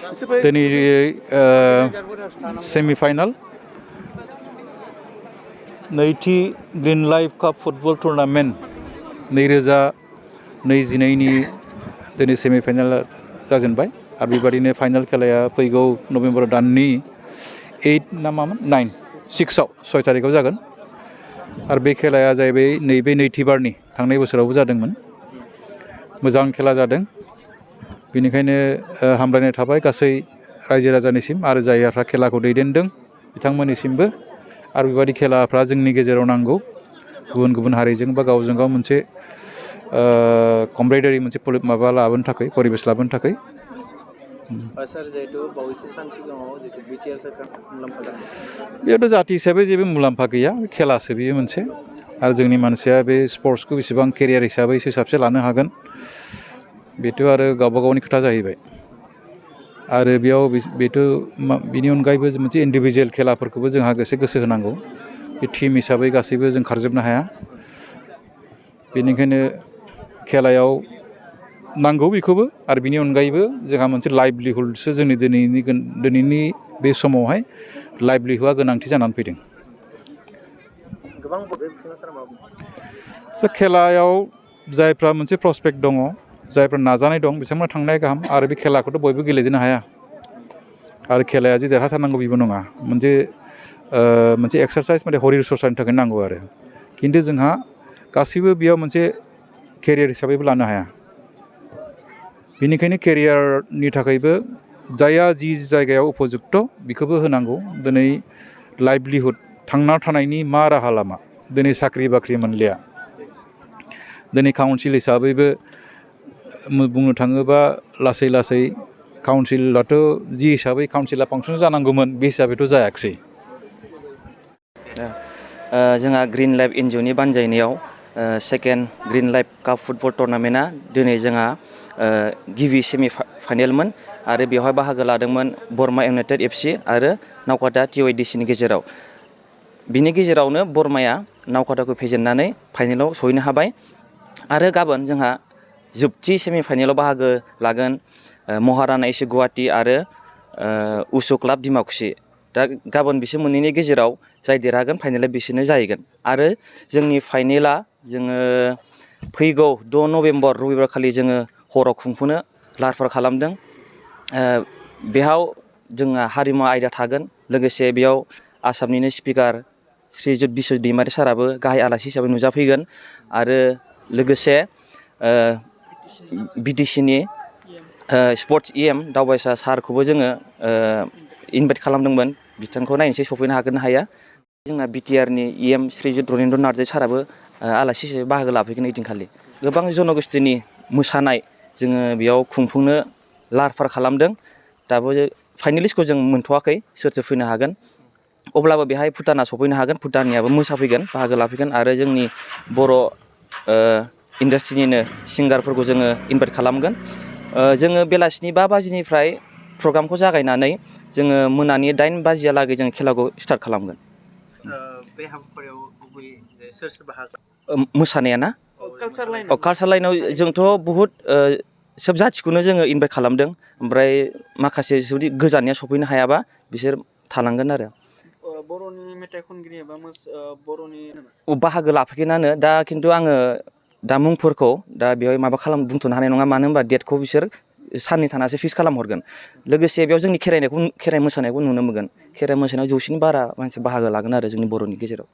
दिनै सेमिफाइनाल नैथि green life cup football tournament 2022नि दिनै सेमिफाइनाल जाजेनबाय आरो बेबादिनो फाइनाल खेलाया फैगौ नभेम्बर दाननि 8 ना मामोन 6 तारिखआव जागोन आरो बे खेलाया जाहैबाय नैबे नैथिबारनि थांनाय बोसोरावबो जादोंमोन मोजां खेला जादों बेनिखायनो हामलायनाय थाबाय गासै रायजो राजानिसिम आरो जायफ्रा खेलाखौ दैदेनदों बिथांमोननिसिमबो आरो बेबायदि खेलाफ्रा जोंनि गेजेराव नांगौ गुबुन गुबुन हारिजों बा गावजों गाव मोनसे कमरेडारि मोनसे माबा लाबोनो थाखाय परिबेस लाबोनो थाखाय सर जेहेतु बावैसो सान सिगाङाव जेहेतु बिटिआर सरकार मुलाम्फा जादों बेयावथ' जाति हिसाबै जेबो मुलाम्फा गैया खेलासो बेयो मोनसे आरो जोंनि मानसिया बे स्पर्ट्सखौ बेसेबां केरियार हिसाबै साबसे लानो हागोन बेथ' आरो गावबा गावनि खोथा जाहैबाय आरो बेयाव बेथ' बिनि अनगायैबो मोनसे इन्डिभिजुवेल खेलाफोरखौबो जोंहा गोसो होनांगौ बे टीम हिसाबै गासैबो जों खारजोबनो हाया बेनिखायनो खेलायाव नांगौ बेखौबो आरो बिनि अनगायैबो जोंहा मोनसे लाइभलिहुडसो जोंनि दिनैनि बे समावहाय लाइभलिहुडआ गोनांथि जानानै फैदों गोबां बबे बिथिङाव सार खेलायाव जायफ्रा मोनसे प्रस्पेक्ट दङ जायफ्रा नाजानाय दं बिथांमोना थांनाया गाहाम आरो बे खेलाखौथ' बयबो गेलेजोबनो हाया आरो खेलाया जे देरहाथारनांगौ बेबो नङा मोनसे एक्सारसाइज माने हरिर सरसानि थाखाय नांगौ आरो खिन्थु जोंहा गासैबो बेयाव मोनसे केरियार हिसाबैबो लानो हाया बेनिखायनो केरियारनि थाखायबो जायहा जि जायगायाव उपजुक्त बेखौबो होनांगौ दिनै लाइभलिहुड थांना थानायनि मा राहा लामा दिनै साख्रि बाख्रि मोनलिया दिनै काउन्सिल हिसाबैबो बुंनो थाङोबा लासै लासै काउन्सिलाथ' जि हिसाबै काउन्सिला फांसन जानांगौमोन बे हिसाबैथ' जायाखिसै जोंहा ग्रीन लाइफ एनजिअनि बानजायनायाव second green life cup football टुर्नामेन्टआ दिनै जोंहा गिबि सेमिफाइनेलमोन आरो बेवहाय बाहागो लादोंमोन बरमा इउनाइटेड एफसि आरो नावकाटा टिवाइडिसिनि गेजेराव बिनि गेजेरावनो बरमाया नावकाटाखौ फेजेननानै फाइनेलाव सहैनो हाबाय आरो गाबोन जोंहा जोबथि सेमिफाइनेलाव बाहागो लागोन महाराना एसि गुवाहाटि आरो उसु क्लाब डिमाकुसि दा गाबोन बिसोर मोननैनि गेजेराव जाय देरहागोन फाइनेला बिसोरनो जाहैगोन आरो जोंनि फाइनेला जोङो फैगौ 6 नभेम्बर रबिबार खालि जोङो हराव खुंफुंनो लाहार फाहार खालामदों बेयाव जोंहा हारिमु आयदा थागोन लोगोसे बेयाव आसामनिनो स्पिकार श्रीजुत बिस्वजित दैमारि साराबो गाहाय आलासि हिसाबै नुजाफैगोन आरो लोगोसे बिटिसिनि स्पर्ट्स इएम दावबायसा सारखौबो जोङो इनभाइट खालामदोंमोन बिथांखौ नायनोसै सफैनो हागोन ना हाया जोंना बिटिआरनि इएम श्रीजुत रनेन्द्र नार्जारि साराबो आलासि हिसाबै बाहागो लाफैगोन ओइदिनखालि गोबां जन'गोष्ठीनि मोसानाय जोङो बेयाव खुंफुंनो लाहार फाहार खालामदों दाबो फाइनेलिस्टखौ जों मोनथ'वाखै सोर फैनो हागोन अब्लाबो बेहाय भुटाना सफैनो हागोन भुटाननियाबो मोसाफैगोन बाहागो लाफैगोन आरो जोंनि बर' इन्डास्ट्रिनिनो सिंगारफोरखौ जोङो इनभाइट खालामगोन जोङो बेलासिनि 5 बाजिनिफ्राय प्रग्रामखौ जागायनानै जोङो मोनानि 8 बाजियालागै जों खेलाखौ स्टार्ट खालामगोन बे हाबाफारियाव गुबै सोर बाहागो मोसानाया ना कालसार लाइनाव जोंथ' बुहुद सोब जाथिखौनो जोङो इनभाइट खालामदों ओमफ्राय माखासे जुदि गोजाननिया सफैनो हायाबा बिसोर थालांगोन आरो बर'नि मेथाइ खनगिरि एबा बर'नि बाहागो लाफैगोनानो दा खिन्थु आङो दा मुंफोरखौ दा बेवहाय माबा बुंथ'नो हानाय नङा मानो होनबा डेटखौ बिसोर साननै थानासो फिक्स खालामहरगोन लोगोसे बेयाव जोंनि खेराइ मोसानायखौ नुनो मोनगोन खेराइ मोसानायाव 100नि बारा मानसि बाहागो लागोन आरो जोंनि बर'नि गेजेराव